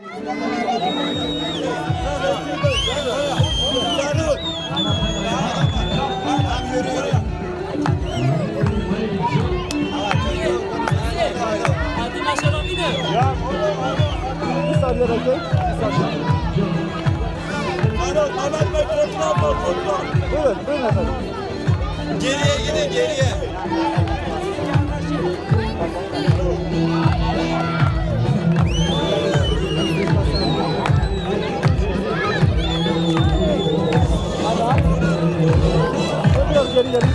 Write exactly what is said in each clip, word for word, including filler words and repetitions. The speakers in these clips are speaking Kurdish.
Bir saniye bekleyin. Bir saniye. Buyurun, buyurun efendim. Geriye gidin, geriye. Biraz geri gelin.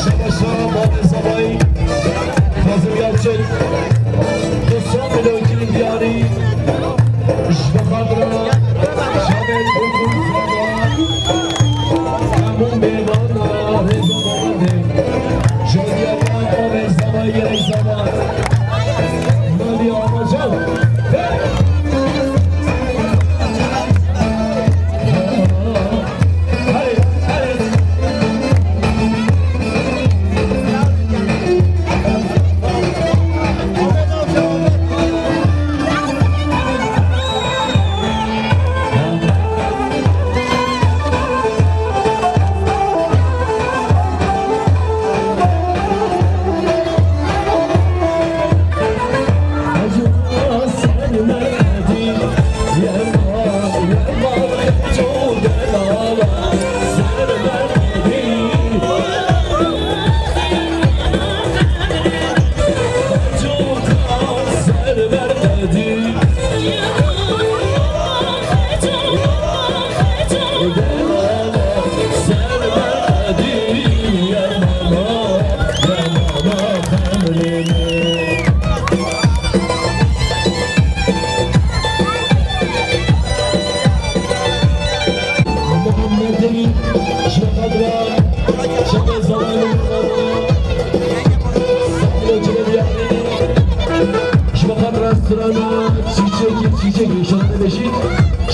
Şaba şaba, Babê Zavayî, Kazim Yalçın, du sed milyon kilî diyarî, ji bo xatira çavên Bulbul Zava, hemû mêvana rêz û bawer dê. Ji diyariya Babê Zavayî, Reyza Zava, Mali Amacan. Muhammed Demîr, ji bo xatira çavên Zavayî, Sablo Çelebiyanî, ji bo xatira strana Çîçekî, Çîçekî, inşallah nebêjî.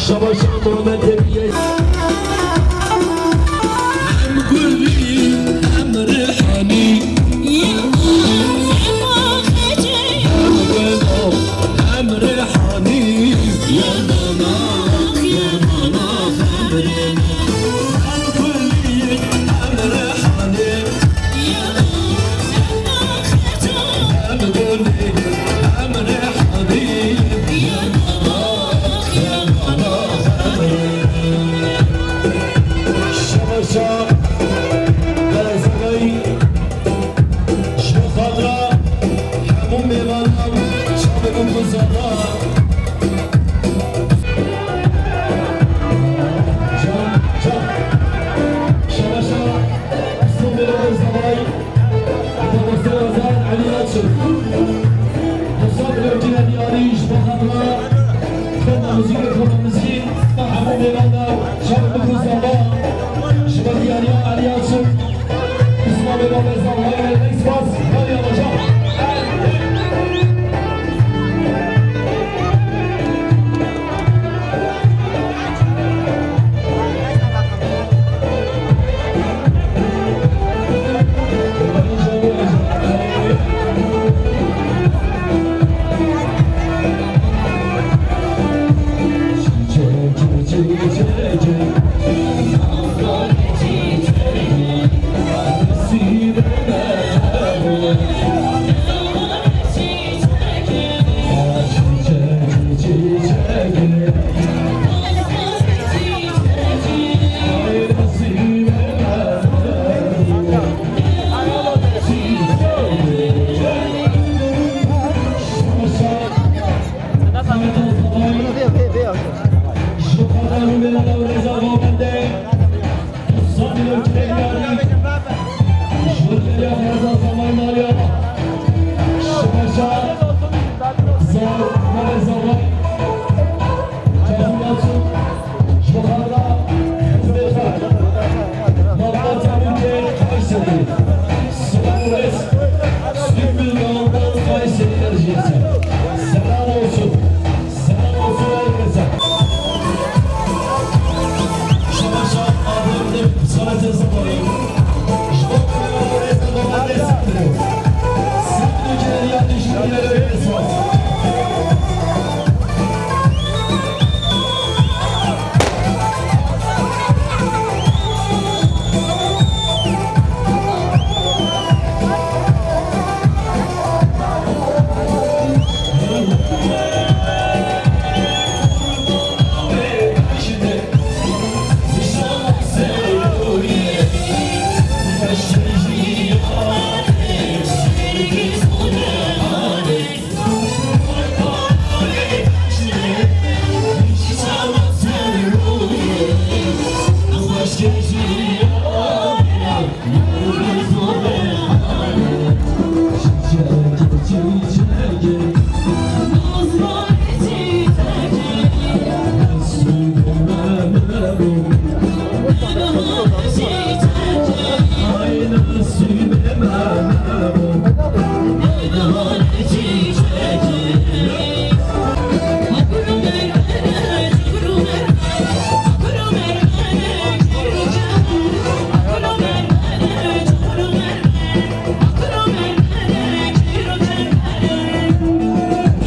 Şaba şaba Muhammed Demîr. Em gulî, em rihanî. Em gulî, em rihanî. Em gulî, em rihanî. Şaba şaba, Zava, ji bo xatira hemû mêvanan, çavên Bulbul Zava. Çav, çav. Şaba şaba, Îstanbulê Zavayî. Mamoste Ozan Elî Yalçın. Hesab Lewçî Elî Arî ji bo xatira Xwenda Muzîkê Xwenda Muzîk. Hemû mêvana çavên Bulbul Zava. Ji bo diyariya Elî Yalçın. Îslamê Babê Zava. Gelek spas. Hadi yavaşa.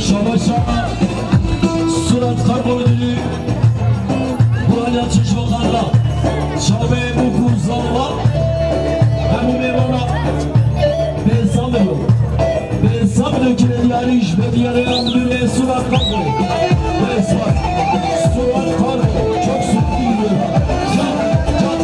Şabaşa Surat Kargo Müdürü Buraya Çişvakarla Çabe Buku Zalva Ebu Mevana Benzamelo Benzamelo Kire Diyarî ji Bediyarê Müdürê Surat Kargo. Surat Kargo. Çok sürdü. Can, can.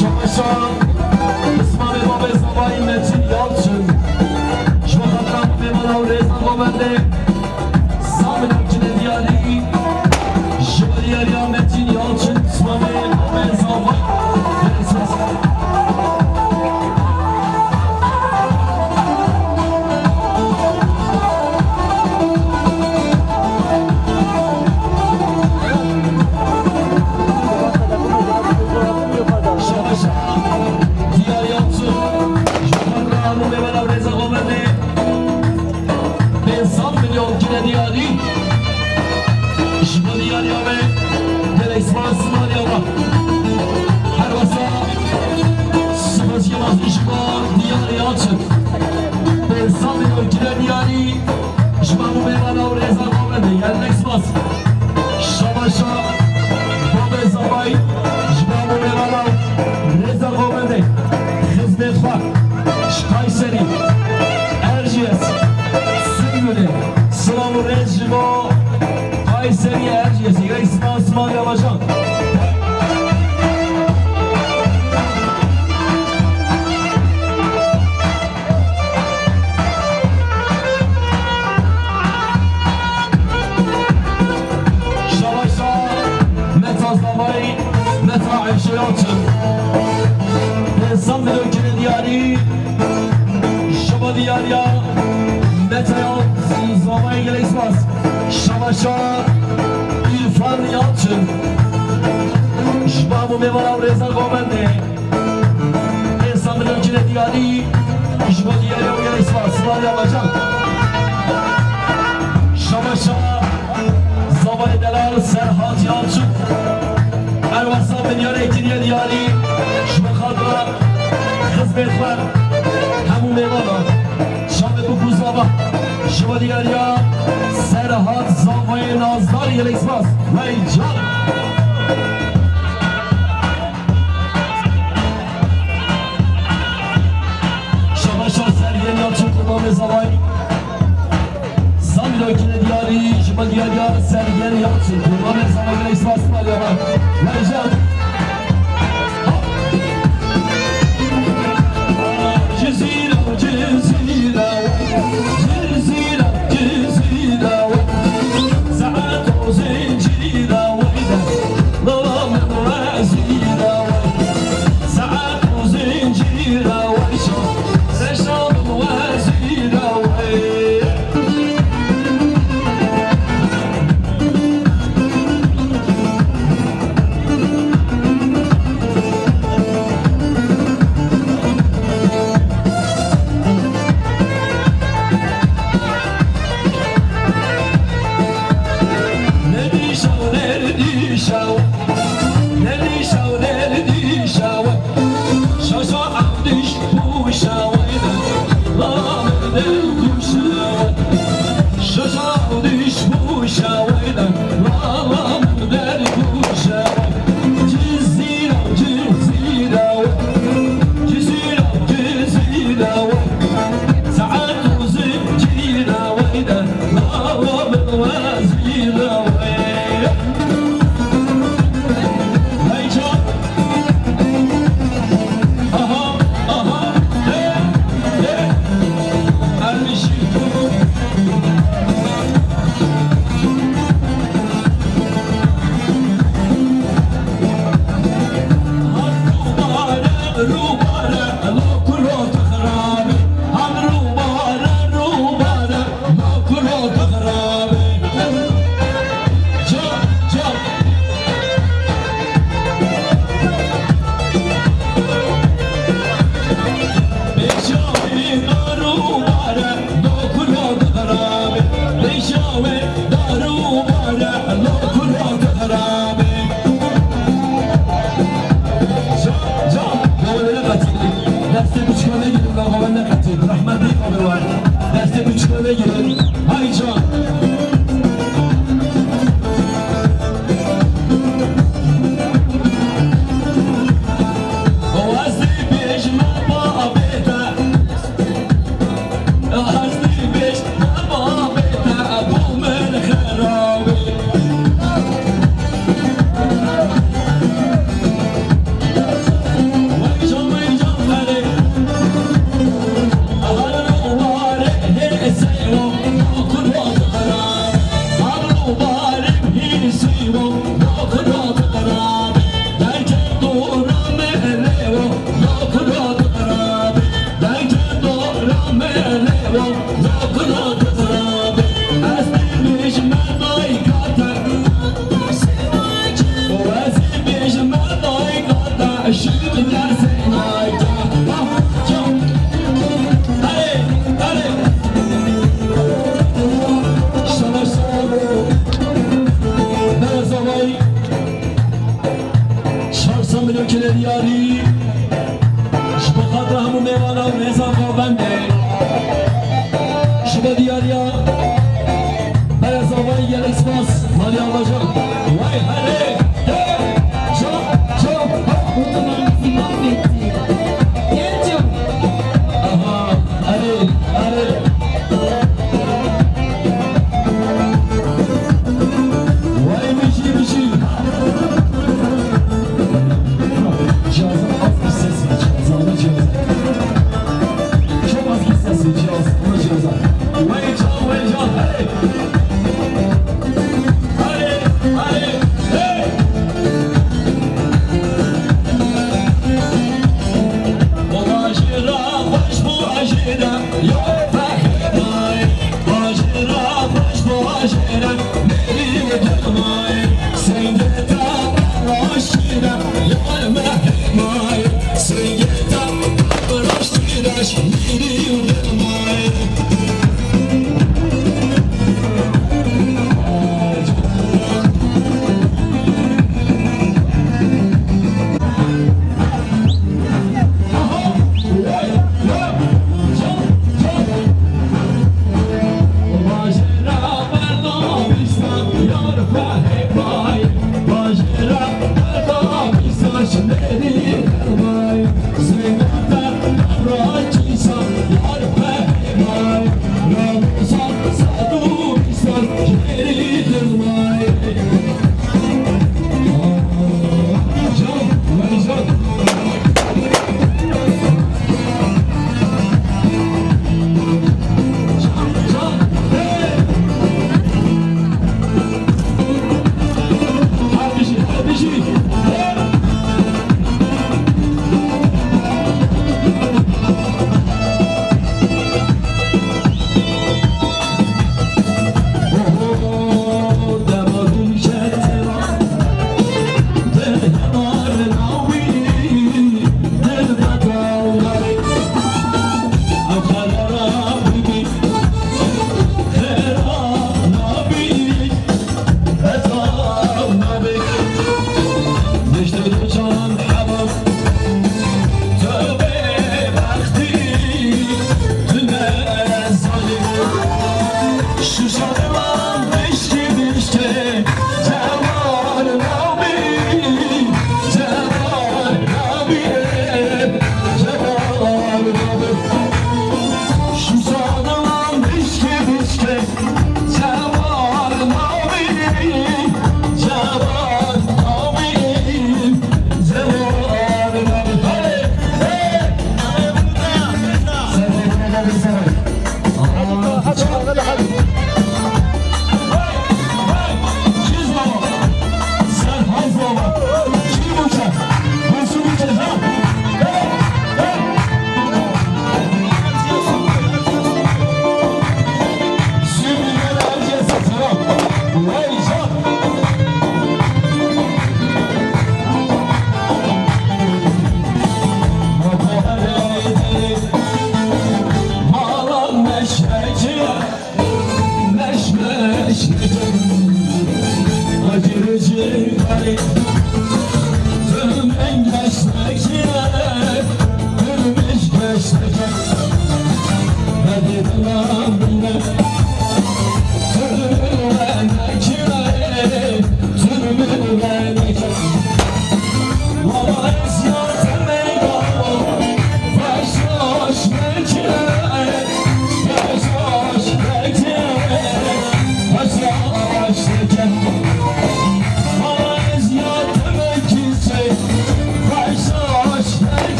Şaşa, pismamê babê zavayî Metin Yalçın. Ji bo xatira mêvana û rêza govendê. Samîna Cinediyarî, ji bo diyariya Metin Yalçın, pismamê babê zavayî. Şaşa, diyar Yalçın, ji bo xatira hemû mêvana û rêza govendê. Pênc sed milyon kire diyarî. Ji bo diyariya me gelek spas, Smalya me. Her wesa spas yê mezin ji bo diyarê Yalçın. Pênc sed milyon kire diyarî. Ji bo hemû mêvana û rêza govendê gelek spas. Şabaşa babê zavayî, ji bo hemû mêvana û rêza govendê. Xizmêt xwe ji Kayserî, Erciyes, Sungulê, silav û rêz ji bo Kayserî, Erciyes, gelek spas, Smalya me can. Şabaşa Meta Zavayî, Meta Ayşe Yalçın. Pênc sed milyon kire diyarî, ji bo diyariya Meta Zavayî gelek spas. Şabaşa İrfan Yalçın. Ji bo hemû mêvana û rêza govendê. Êsa min kine diyarî, ji bo diyariya wî ya îsma, Smalya Bacan. Şabaşa zavayê delal Serhat Yalçın. Erwasa milyarê kiriye diyarî, ji bo xatira xizmêt xwe hemû mêvana. Şabe Bukû Zava, ji bo diyariya Serhat zavayê nazdar yelek spas. Wey can. Şabaşa Sergen Yalçın Kurbanê Zavayî. Samîra kine diyarî, ji bo diyariya Sergen Yalçın Kurbanê Zavayî yelek spas. Wey can. Destê biçika vegirin, baba neqetî. Rehmetî abi var. Destê biçika vegirin. Hay can. Çar sed milyon kile diyarî. Ji bo xatir hemû mêvana û rêza xwe bende. Ji bo diyariya berezavayî gelek spas. Maliye alacak. Vay hele. Hey. Çok, çok. Mutlu bizi mahvetti. Gel canım. Aha. Erê, erê. Vay bijî, bijî. Cihazın az bir sesi, cihazın, cihazın. Çok az bir sesi, cihazın, cihazın. Vay can, vay can, hey. Hey, hey, hey. Bajêra xweş, bajêra, ya fehmay. Bajêra xweş, bajêra, mêrî û dirmay. Singeta raştîra, ya mehmay. Singeta raştîra, mêrî û dirmay.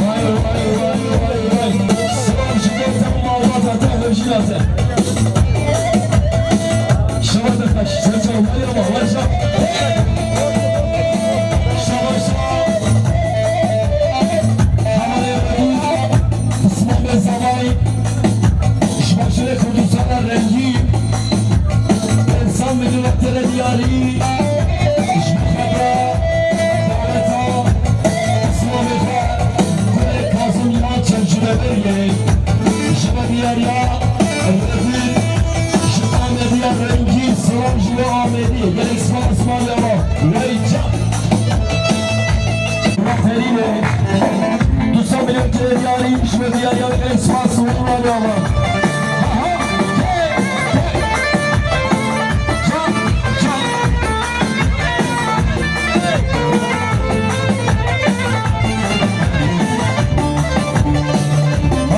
Vay, vay, vay, vay, vay. Selam ji bo te û malbata te, hevjîna te. Şeva te xweş, ser çav, Meryema, werja. Şeva, şeva. Hevalê Rengîn, Pismamê Zavay, ji Başûrê Kurdistana Rengîn, Ensemblê Wextê Diyarî, ji bo xebra dewleta Pismamê xwe, Gulê Kazim ya Çemçûneberiyê, ji bo diyariya Revîn, ji Amediya Rengîn, selam ji bo Amediyê, gelek spas, Pismamê Zavay, wey can. Terîne, du sed milyon kere diyarî, ji me diyariya gelek spas, Pismamê Zavay. Aha, hey, hey. Can, can.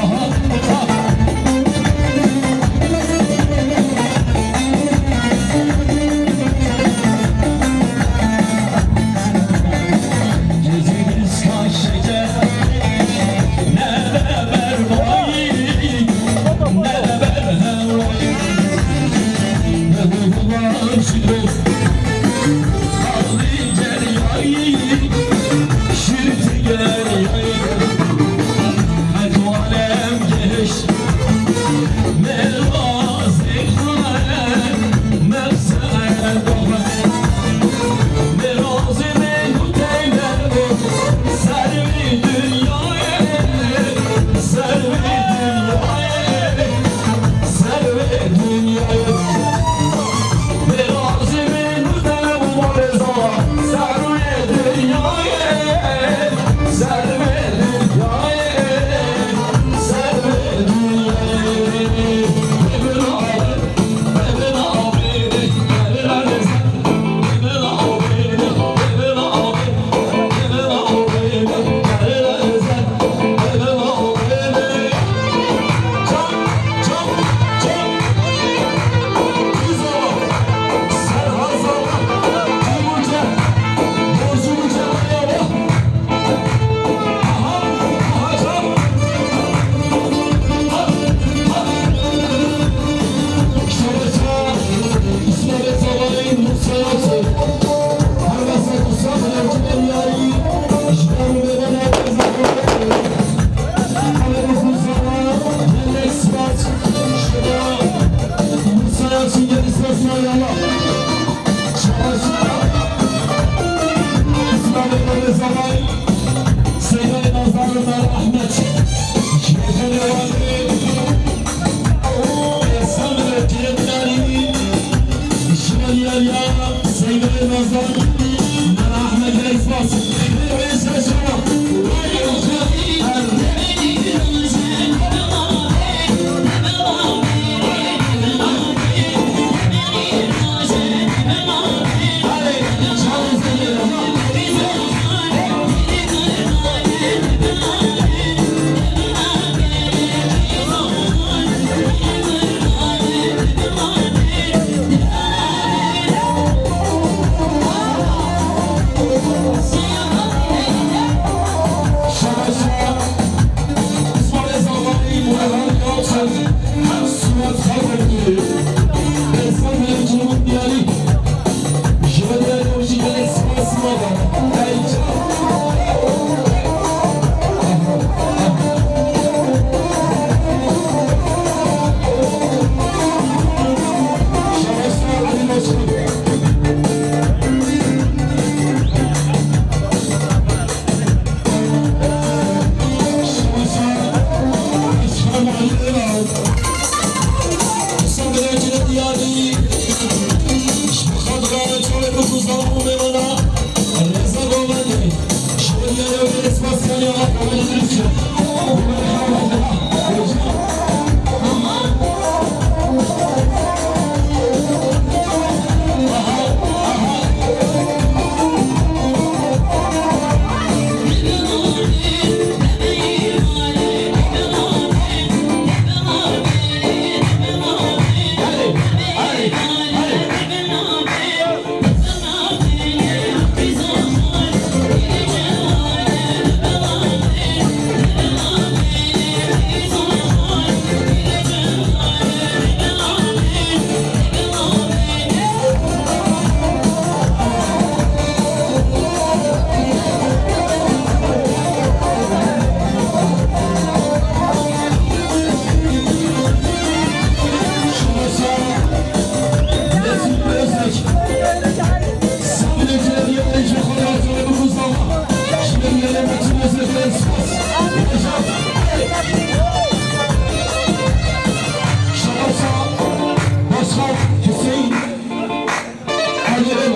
Aha, aha.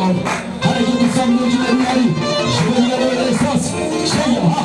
Hereketê Samî Cînebî Erî, ji bo diyaloga esas, şeya, ha.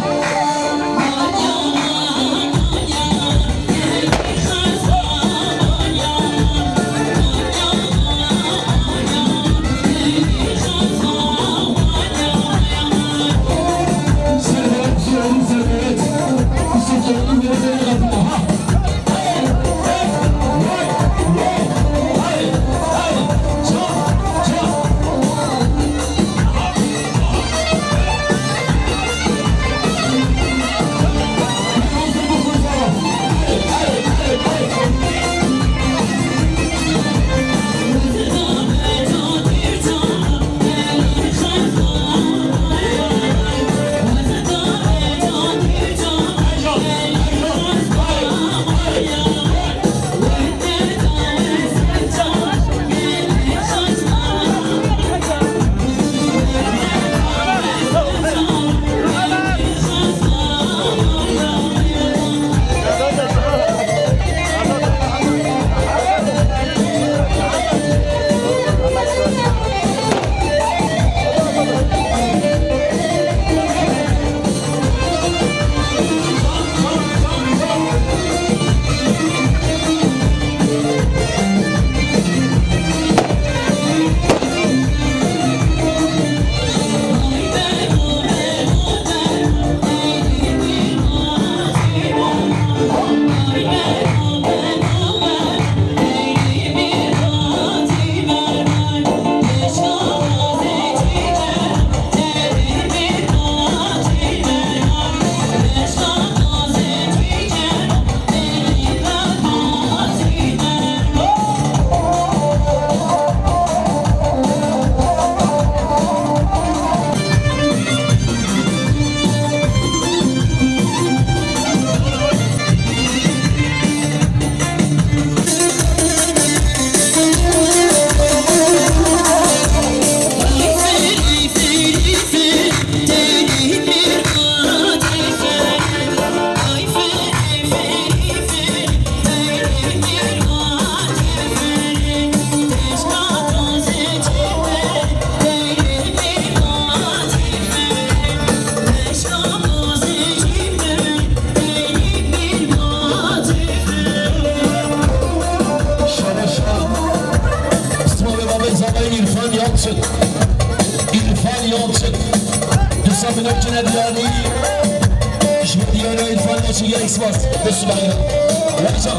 Şabaşa. Sima ve babê zamayî Îrfan Yalçın. Îrfan Yalçın. Disa min ev cine diyarî. Ji bo diyara Îrfan Yalçın gelek spas. Dest û bayra. Yalçın.